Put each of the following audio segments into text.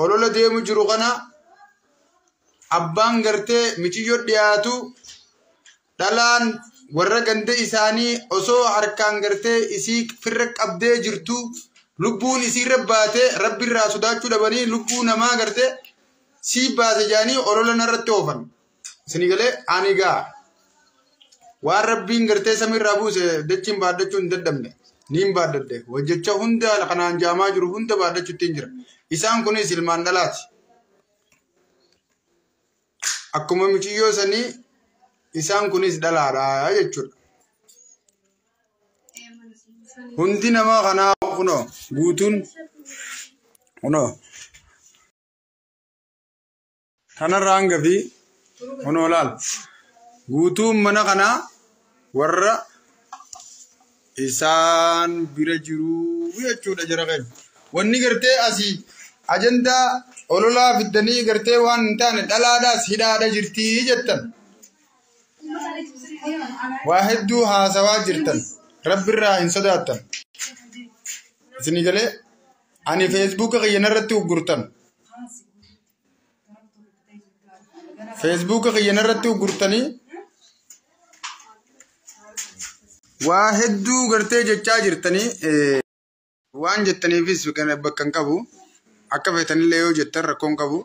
Olola deemu jiru kana abbaan gartee miciyyoo dhiyaatu dhalaan warra ganda isaanii osoo harkaan gartee isii firra qabdee jirtu lubbuun isiirra baatee rabbi irraa sodaachuu dhabanii lubbuu namaa gartee sii baase jaanii olola narratti oofan. Isinii galee ani gaa waan rabbiin gartee samiirraa buuse dachiin baadhachuu hin dadhabne niin baadhadhe hojjecha hunda kanaan jaamaa jiru hunda baadhachuutti hin jira. Isaan kunis ilmaan dhalaati. Akkuma miciyyoo sanii isaan kunis dhalaadha jechuudha. Hundi namaa kanaa kunoo guutuun kunoo kanarraa hanga fi kunoo laal guutuun mana kanaa warra isaan bira jiruu jechuudha jara keenya. Wanni gartee asii ajandaa ololaa fiddanii gartee waan hin taane dhalaadhaas hidhaadha jirtii jettan. Waa hedduu haasawaa jirtan. Rabbirraa hin sodaattan. Isinii galee ani feesbuuka kiyya narratti uggurtan. Feesbuuka kiyya narratti uggurtanii waa hedduu gartee jechaa jirtanii waan jettaniifis bakka hin qabu. Akka feetanillee yoo jettan rakkoo hin qabu.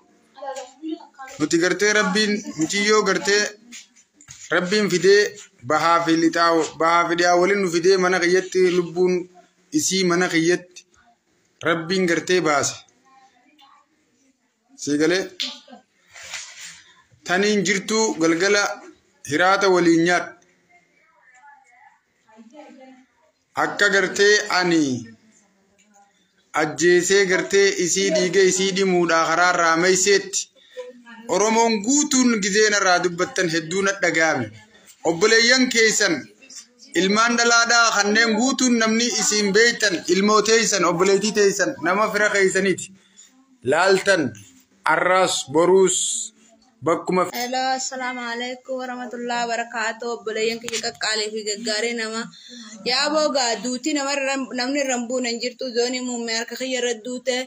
Nuti gartee rabbiin muciyyoo gartee rabbiin fidee bahaa fi lixaa bahaa fi dhiyaa waliin nu fidee mana kiyyatti lubbuun isii mana kiyyatti rabbiin gartee baase. Sii galee taniin jirtuu galgala hiraata waliin nyaadhu. Akka gartee ani ajjeesee gartee isii dhiiga isii dhimuudhaa karaa irraa mayseetti Oromoon guutuun gizeen irraa dubbattan hedduu na dhaga'ame. Obboleeyyan keessan ilmaan dhalaadhaa kanneen guutuun namni isin beektan ilmoo teessan obboleettii teessan nama fira keessaniiti. Laaltan arraas boruus bakkuma Hello, assalamu alaikum warahmatullahi wabarakatuh. Obboleeyyan kiyya qaqqaalee fi gaggaarii nama. Yaa boogaa duuti namni irra hin buune hin jirtu. Zoonii muummee harka kiyya irra duute.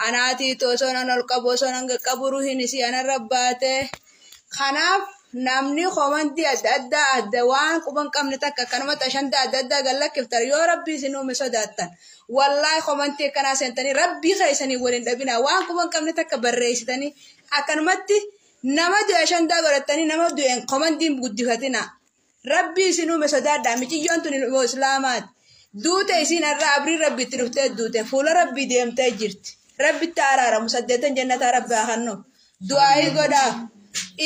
Anaatii osoo nan ol qabu osoo nan qaqqabu ruhiin isii anarra baate. Kanaaf namni komantii adda addaa adda waan quba hin qabne takka akkanumatti ashandaa adda addaa gad lakkiftan yoo rabbii isin uume sodaattan. Wallaahi komantii akkanaa seentanii rabbii keessanii waliin dhabinaa waan quba hin qabne takka barreessitanii akkanumatti nama du'e ashandaa godhattanii nama du'een komantiin guddifatina. Rabbii isin uume sodaadhaa miciyyoon tun ilmoo islaamaati. Duute isiin irraa abrii rabbi itti dhuftee duute fuula rabbii deemtee jirti. Rabbitti araaramu saddeetan jannataa rabbi haa kennu. Du'aayii godhaaf.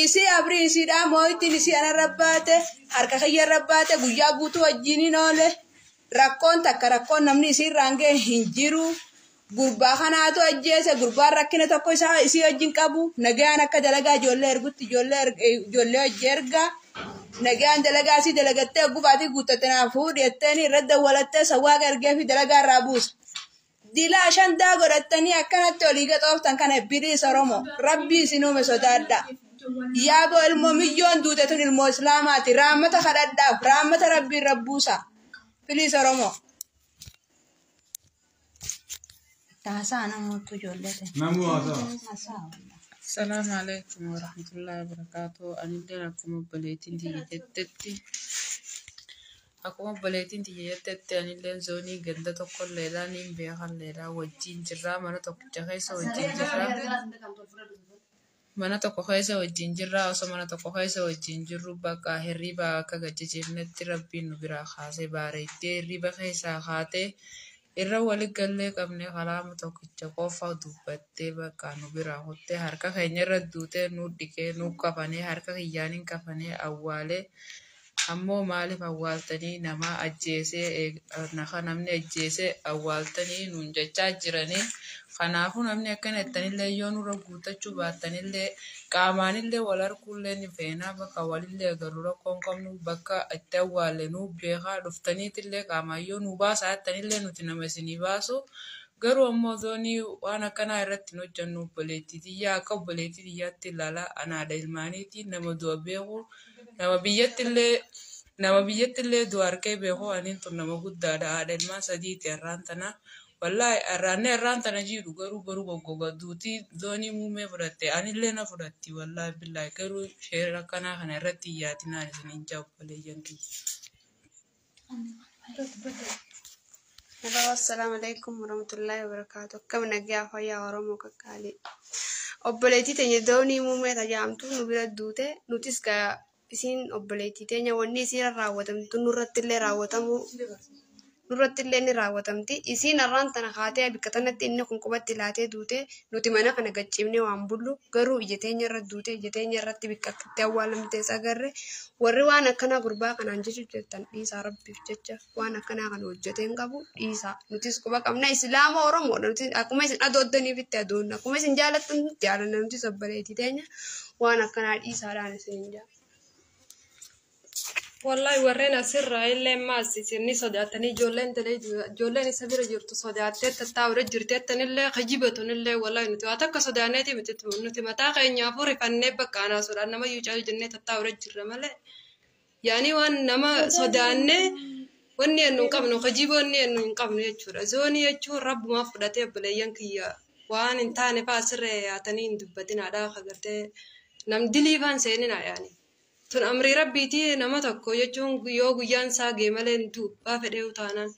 Isii abrii isiidhaa moo'ittiin isii anarra baate harka kiyyarra baate guyyaa guutuu wajjiniin oole. Rakkoon takka rakkoon namni isiirraan ga'e hin jiru. Gurbaa kanaatu ajjeese gurbaan rakkina tokko isaa isii wajjin qabu nagaan akka dalagaa ijoollee ergutti ijoollee hojii ergaa. Nagaan dalagaa isii dalagattee gubaatii guuttatte naaf fuudhi jetteeni irra dawwalattee sawwaaqa ergee fi dalagaa irraa buusa. Dila ashandaa godhattanii akkanatti olii gaxooftan kana biliis Oromoo rabbii isin uume sodaadhaa. Yaaboo ilmoo miyyoon duute tun ilmoo islaamaati raammata kadhadhaaf raammata rabbiin rabbuusa. Biliis Oromoo. Taasaa namoota ijoollee ta'e. Namuu haasa'a. Haasaa. Salaamu alaikum warahmatullahi wabarakatuh. Anillee akkuma obboleettiin tiyya jettetti akkuma obboleettiin tiyya jettetti anillee zoonii ganda tokkolleedha niin beekalleedha wajjin jirraa mana tokkicha keessa wajjin jirraa mana tokko keessa wajjin jirraa osoo mana tokko keessa wajjin jirru bakka hirriba akka gajjajeefnetti rabbiin nu biraa kaasee baareeddee hirriba keessaa kaatee irra wali gallee qabne kalaama tokkicha qofa dubbattee bakka nu biraa kuttee harka keenya irra duutee nu dhiqee nu kafanee harka kiyyaaniin kafanee awwaalee ammoo maaliif awwaaltanii nama ajjeesee nafa namni ajjeesee awwaaltanii nuun jechaa jiranii. Kanaafuu namni akkana jettanillee yoo nurra guuttachuu baattanillee qaamaanillee wal arguullee ni feenaa bakka walillee agarru rakkoo hin qabnu bakka itti awwaalle nuu beekaa dhuftaniitillee qaamaan yoo nu baasaa jettanillee nuti nama isinii baasu. Garuu ammoo zoonii waan akkanaa irratti hin hojjennu obboleettii tiyyaa akka obboleettii tiyyaatti ilaala anaadha ilmaaniiti nama du'a beeku nama biyyattillee nama biyyattillee du'a harkee beeku aniin tun nama guddaadha haadha ilmaan sadiiti har'aan tana. Wallaahi arraanne irraan tana jiidhu garuu garuu goggoga duutii zoonii muummee fudhatte anillee na fudhatti wallaahi billaahi garuu sheera akkanaa kana irratti hin yaatinaan isiniin jaa obboleeyyan kiyya. Hello, assalamu alaikum warahmatullahi wabarakatuh. Akkam nagaa fayyaa Oromoo qaqqaalii. Obboleettii teenya doonii muummee tajaamtu nu bira duute nutis gaa isiin obboleettii teenya wanni isiin raawwatamtu nurratti illee raawwatamu nurratti illee ni raawwatamti. Isiin har'aan tana kaatee bakka tanatti inni kun qubatti laatee duute nuti mana kana gachiifnee waan bullu garuu ija teenya irra duute ija teenya irratti bakka itti awwaalamte agarre warri waan akkanaa gurbaa kanaan jechuu jettan dhiisaa rabbiif jecha waan akkanaa kana hojjetee hin qabu dhiisaa. Nutis quba qabna islaama Oromoodha nuti akkuma isin adooddaniif itti adoonna akkuma isin jaalattan nuti jaalanna nutis obboleettii teenya waan akkanaa dhiisaadhaan isin jaa. Wallahi warreen asirraa illee maas isin sodaatanii ijoolleen talee ijoolleen isa bira jirtu sodaattee tattaa'ure jirteettanillee kijibatunillee wallahi nuti waa takka sodaanneeti miti nuti mataa keenyaafuu rifannee bakka anaa sodaan nama iyyuu caalu jennee tattaa'ure jirra malee. Yaani waan nama sodaannee wanni ennu hin qabnu kijiboonni ennu hin qabnu jechuudha. Zoonii jechuun rabbumaa fudhatee obboleeyyan kiyya waan hin taane fa'aa asirra yaatanii hin dubbatinaadhaa agartee nam dilii fa'aan seeninaa yaani. Tun amrii rabbiitii nama tokko jechuun yoo guyyaan isaa ga'e malee hin du'u fedhee taanaan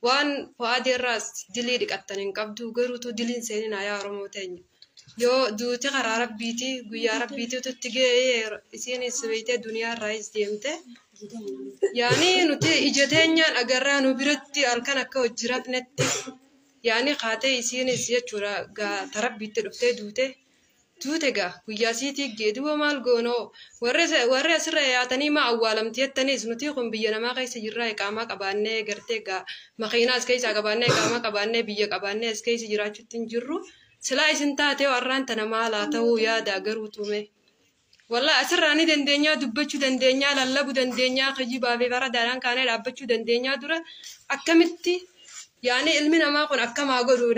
waan fo'aadii irraas dilii dhiqattan hin qabdu garuutu diliin seeninaa yaa Oromoo teenya. Yoo duuti karaa rabbiitii guyyaa rabbiitiitu itti ga'ee isiinis beektee duniyaa irraayis deemte. Yaani nuti ija teenyaan agarraa nu biratti halkan akka hojii rafnetti yaani kaatee isiinis jechuudha gaa tarabbiitti dhuftee duute. Duute gaa guyyaa siitii geeduba maal goonoo warri asirra yaatanii maa awwaalamti jettaniis nuti kun biyya namaa keessa jirraa iqaamaa qabaannee gartee gaa makiinaa as keessaa qabaannee iqaamaa qabaannee biyya qabaannee as keessa jiraachuutti hin jirru silaa isin taatee warraan tana maalaa ta'uu yaada garuu tume. Wallaa asirraa ni dandeenyaa dubbachuu dandeenyaa lallabuu dandeenyaa kijibaa fi faradaadhaan kaanee dhaabbachuu dandeenyaa dura akkamitti yaani ilmi namaa kun akkamaa godhu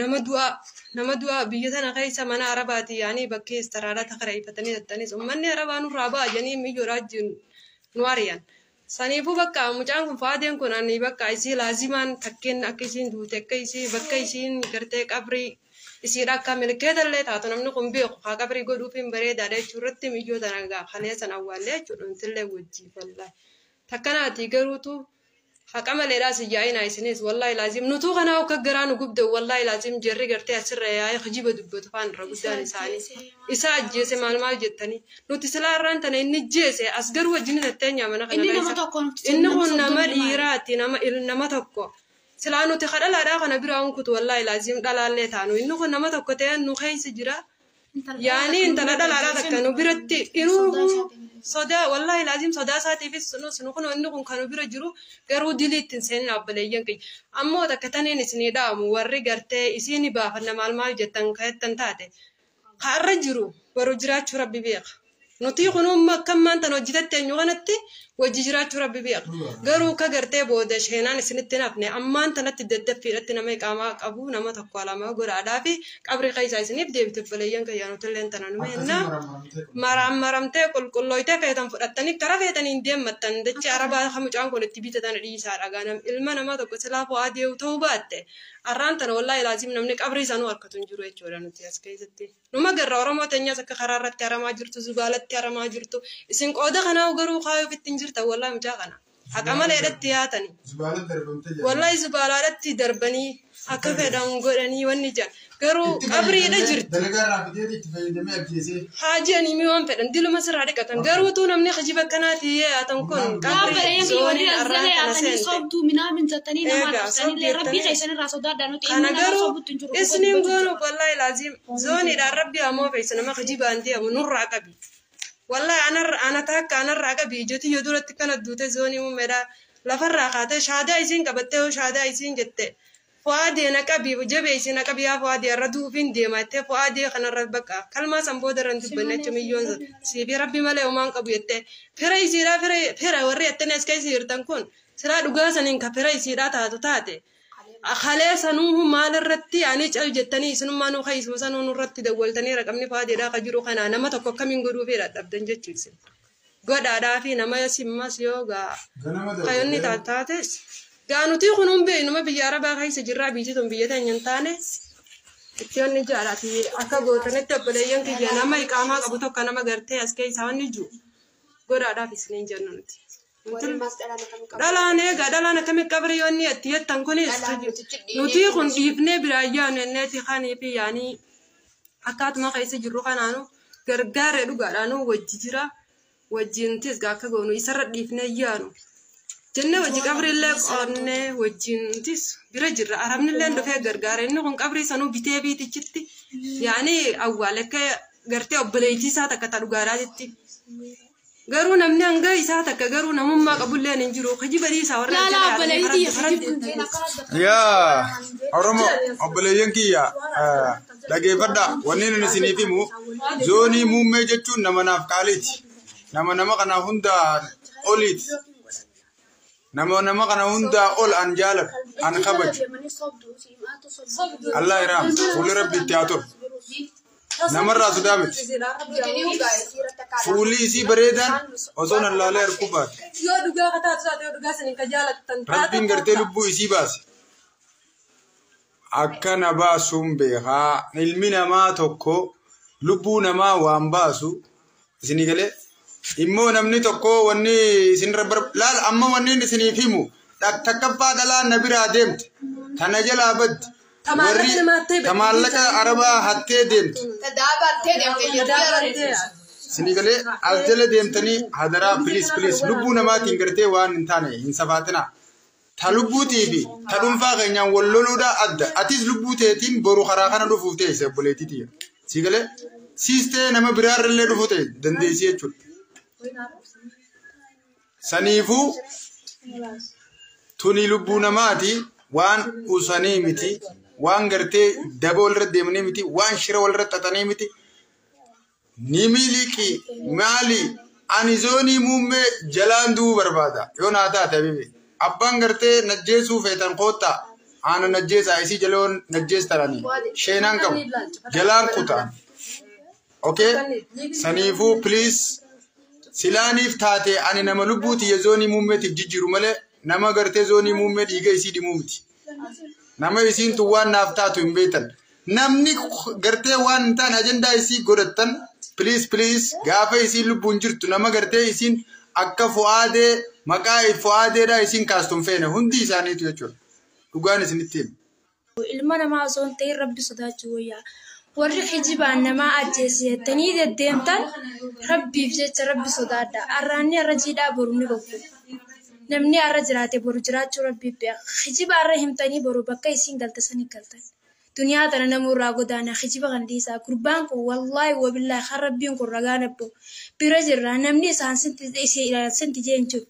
nama du'aa biyya tana keessa mana arabaati yaani bakkee istaraadhaa takara ifatanii tattanis uummanni arabaa nurraa ba'a jedhanii miyyoo raajjiin nu ari'an. Saniifuu bakka mucaan kun faadeen kun ani bakka isii laazimaan takkeen akka isiin duute akka isii bakka isiin gartee qabrii isiidha akka milkeetallee taatu namni kun beeku haa qabrii godhuuf hin bareedaadha jechuu irratti miyyoo tana gaa kalee sana awwaallee jechuudha nutillee wajjii wallaahi. Takkanaati garuutu haqa maleedhaas yaa'ina isinis wallahi laazim nutuu kanaa akka garaa nu gubde wallahi laazim jarri gartee asirra yaa'ee kijiba dubbatu faan irra guddaan isaanii isa ajjeese maal maal jettanii nuti silaa irraan tana inni jeese as garuu wajjin tattee nyaamana kana Inni nama tokko nuti inni kun nama dhiiraati nama tokko silaa nuti kadhalaadhaa kana biraa hunkutu wallahi laazim dhalaallee taanu inni kun nama tokko ta'ee nu keessa jira. Yaani intala dhalaadhaa takka nu biratti inuu sodaa wallahi laazim sodaa isaatiifis nus nu kun inni kun kan nu bira jiru garuu dilii ittiin seenin obboleeyyan kiyya. Ammoo takka taniin isinii dhaamu warri gartee isiin baafanna maal maal jettan ka'ettan taate har'a jiru baruu jiraachuu rabbi beeka. Nuti kun umma akkammaan tan hojjetatte eenyu kanatti wajji jiraachuu rabbi beeka. Garuu akka gartee booda sheenaan isinitti nafne ammaan tanatti daddaffiidhatti nama iqaamaa qabu nama tokko lama godhaadhaa fi qabri keessaa isiniif deebite obboleeyyan kiyya nutilleen tana nu meenna. Maraan maramtee qulqullooytee feetan fudhattanii karaa feetaniin deemmattan dachee arabaa kan mucaan kun itti bitatan dhiisaa dhagaa ilma namaa tokko silaa fo'aa deewu ta'uu baatte arraan tana wallaahi laazim namni qabrii isaanuu harkatu hin jiru jechuudha nuti as keessatti. Numa garra Oromoo teenyas akka karaa irratti haramaa jirtu zubaalatti haramaa jirtu isin qooda kanaa garuu kaayuuf ittiin jirtan wallaahi mucaa kana. Haqa maleedhatti yaatanii. Zubaalaan darbamtee jirti. Wallaahi zubaalaadhatti darbanii akka fedhan godhanii wanni jedhan garuu qabriidha jirti. Dalagaa irraa fidee itti fayyadamee ajjeesee. Haajanii mi waan fedhan diluma sirraa dhiqatan garuutuu namni kijiba akkanaati yaatan kun qabrii zooniin arraan kana seente. Sobduu minaamin jettanii nama Egaa, arrabsanillee rabbii sobduu keessan irraa sodaadhaa nuti Kana ilmi namaa garuu sobutti hin jiru. isiniin goonu wallahi laazim zooniidhaan rabbi ammoo feessa nama kijibaan deemu nurraa qabi. Wallahi anarra ana takka anarraa qabi ijoti yoo duratti kana duute zoonii muummeedhaa lafarraa kaatee shaadaa isiin qabattee yoo shaadaa isiin jette fu'aadee na qabi jabeessi na qabi yaa fu'aadee irra duufiin deema jettee fu'aadee kanarra bakka kalmaa san booda irra hin dubbanne jecha miyyoon siifi rabbi malee homaan qabu jettee fira isiidhaa fira warri jettanii as keessa jirtan kun silaa dhugaa saniin ka fira isiidhaa taatu taate. Akalee sanuu maal irratti ani cal jettanii isinummaa nu kaysuma sanuu nurratti dawwaltanii raqamni faadeedhaa ka jiru kana nama tokko akkamiin godhuu fedha dhabdan jechuu isin. Godhaadhaa fi nama simmas yoo gaa Ganama kayonni darbamtee. taates. Gaa nuti kun hin beeknuma biyya Arabaa keessa jirraa biyyi tun biyya teenya hin taane itti onni jaalaati akka gootanitti obboleeyyan kiyya nama iqaamaa qabu tokko nama gartee as keessaa wanni jiru godhaadhaaf isiniin jennu nuti. Dhalaan eegaa dhalaan akkamitti qabri yoonni itti jettan kunis nuti kun dhiifnee biraan yaanu enneeti kanii fi yaanii akkaatuma keessa jirru kanaanu gargaaree dhugaadhaanu wajji jira wajjintis akka goonu isarra dhiifnee yaanu. Jennee wajji qabrillee qonnee wajjintis bira jirra arabnillee dhufee gargaara inni kun qabrii sanuu bitee biitichitti yaani awwaale akka gartee obboleettii isaa takka ta dhugaadhaatitti. Garuu namni hanga isaa takka garuu namummaa qabullee hin jiru kijiba dhiisaa warra Laalaa jala obboleettii faranti. Yaa Oromoo obboleeyyan kiyya dhageeffadhaa wanni nuti isiniif himu zoonii muummee jechuun nama naaf qaaliiti. Nama nama kana hundaa oliiti. Nama nama kana hundaa ol an jaalatu an kabaju. Allah iraam fuulli rabbi itti haa tolu. Namarraa sodaa miti. Fuulli isii bareedaan osoo nallaalee harkuu baate. Yoo dhugaa ka taatu taate yoo dhugaa saniin ka jaalattan taate Rabbiin gartee lubbuu isii baase. Akka na baasuun beekaa ilmi namaa tokko lubbuu namaa waan baasu isinii galee immoo namni tokko wanni isinirra bar laal amma wanni inni isiniif himu takkaffaa dhalaa na biraa deemte tana jalaa baddi Tamaallaqa nama hattee baddi. tamaallaqa arabaa hattee deemte isinii galee as jala deemtanii hadaraa piliis piliis lubbuu namaatiin gartee waan hin taane hin safaatinaa. Ta lubbuutii fi ta dhuunfaa keenyaan wal loluudha adda. Atis lubbuu teetiin boru karaa kana dhufuuf teesse obboleettii tiyya. Sii galee siis ta'e nama biraarra dhufuu ta'e dandeessii jechuudha. Saniifuu tuni lubbuu namaati waan usanii miti waan gartee daba walirra deemanii miti waan shira walirra xaxanii miti. Ni miliqi maali ani zoonii muummee jalaan du'uu barbaada yoo naa taate habibi. Abbaan gartee najjeesuu feetan koottaa aana najjeesaa isii jaloon najjeestaranii sheenaan qabu jalaan kutaan. Okay? Saniifuu please silaaniif taate ani nama lubbuu tiyya zoonii muummeetiif jijjiiru malee nama gartee zoonii muummee dhiiga isii dhimuu miti. Nama isiin tun waan naaf taatu hin beektan. Namni gartee waan hin taane ajandaa isii godhattan please please gaafa isiin lubbuun jirtu nama gartee isiin akka fu'aadee maqaa fu'aadeedhaa isiin kaastu hin feene hundi isaaniitu jechuudha. Dhugaan isinitti hima. Ilma namaa osoo hin ta'in rabbi sodaachuu wayyaa. Warri kijibaan namaa ajjeese jettanii deddeemtan rabbiif jecha rabbi sodaadha. Arraanni har'a jiidhaa boru ni goggoga. Namni har'a jiraate boru jiraachuu rabbiif beeka. Kijiba har'a himtanii boru bakka isiin galte sanii galtan. Duniyaa tana namurraa godaana kijiba kan dhiisaa. Gurbaan kun wallaahi wabillaahi kan rabbiin kun ragaa nabbo. Bira jirra namni isaan sinti jee hin jiru.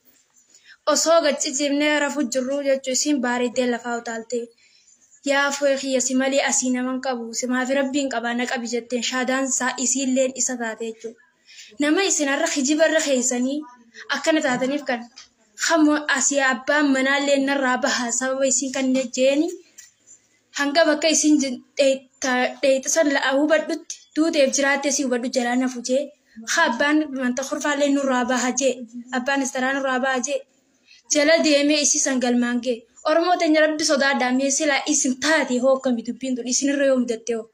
Osoo gaccisiifnee rafu jirru jechuu isiin bareeddee lafaa utaaltee. Yaa fooyi kiyya si malee asii naman qabu simaafi rabbiin qabaa na qabi jetteen shaadaan isaa isiilleen isa taate jechuudha. Nama isin har'a kijibarra keessanii akkana taataniif kan hamu asii abbaan manaallee narraa baha sababa isiin kan jeeni hanga bakka isiin dheexisan hubadhutti duuteef jiraattee si hubadhu jalaa nafu jee ha abbaan manta kurfaallee nurraa baha jee abbaan istaraa nurraa baha jee jala deemee isii san galmaan gee. Oromoo teenya rabbi sodaadhaa mee silaa isin taate hoo akkami dubbiin tun isinirra yoo mudatte hoo.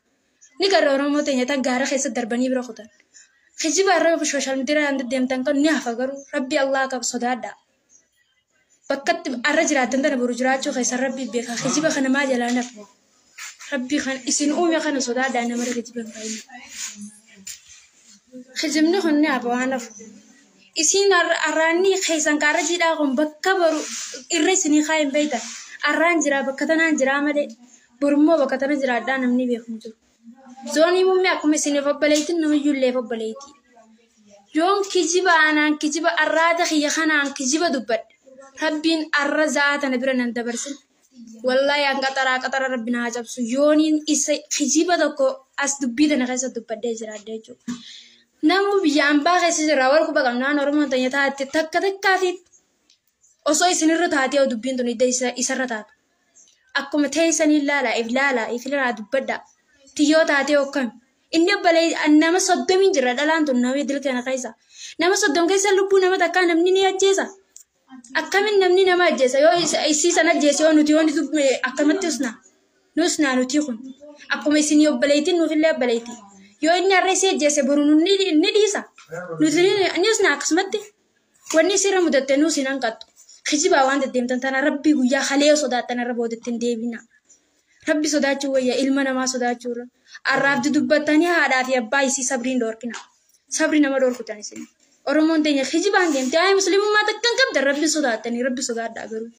Ni garra Oromoo teenya tan gaara keessa darbanii bira kutan. Kijiba irra sooshaal miidiyaa deemtan kan ni hafa garuu rabbi Allah qaba sodaadhaa. Bakkatti arra jiraattan tana boru jiraachuu keessan rabbi beeka. Kijiba kana maa jalaa nafu. Rabbi kan isin uume kana sodaadhaa namarra kijiba hin baay'ine. Kijibni kun ni hafa waan hafu. Isiin arraanni keessan kaarra jiidhaa kun bakka boru irra isinii kaa hin beektan. Arraan jira bakka tanaan jiraa malee borummoo bakka tana jiraadhaa namni beeku hin jiru. Zoonii muummee akkuma isiniif obboleettiin namiyyuu obboleettii. Yoon kijiba anaan kijiba arraata kiyya kanaan kijiba dubbadhe. Rabbiin arra za'a tana bira nan dabarsin. Wallaahi an qaxaraa qaxara rabbi naa cabsu. Yooniin isa kijiba tokko as dubbii tana keessa dubbadhee jiraadha jechuudha. Namu biyya ambaa keessa jira wal quba qabnaan Oromoon tanya taate takka takkaa fi osoo isinirra taatee dubbiin tun hidda isarra taatu. Akkuma teessanii ilaalaa if ilaalaa if ilaalaa dubbadhaa. Tiyyoo taatee hokkami. Inni obbolee nama 30 jira dhalaan tun nama dilka kana keessa. Nama 30 keessa lubbuu nama takkaa namni ni ajjeesa. Akkamiin namni nama ajjeesa yoo isii sana ajjeese yoo nuti yoo nuti akkamatti usna nusnaa nuti kun akkuma isin obboleettiin nuufillee obboleettii yoo inni har'a isii ajjeese boru ni dhiisa nuti ni usna akkasumatti wanni isirra mudatte nuus hin hanqattu kijibaa waan deddeemtan tana rabbii guyyaa halee sodaattan irra boodatti hin deebina. Rabbi sodaachuu wayya ilma namaa sodaachuu irra. Arraabdi dubbattanii haadhaa fi abbaa isii sabriin dhorkina. Sabri nama dhorkutan isin. Oromoon teenya kijibaan deemte. Ayii musliimummaa takka hin qabdan rabbi sodaattanii rabbi sodaadhaa garuu.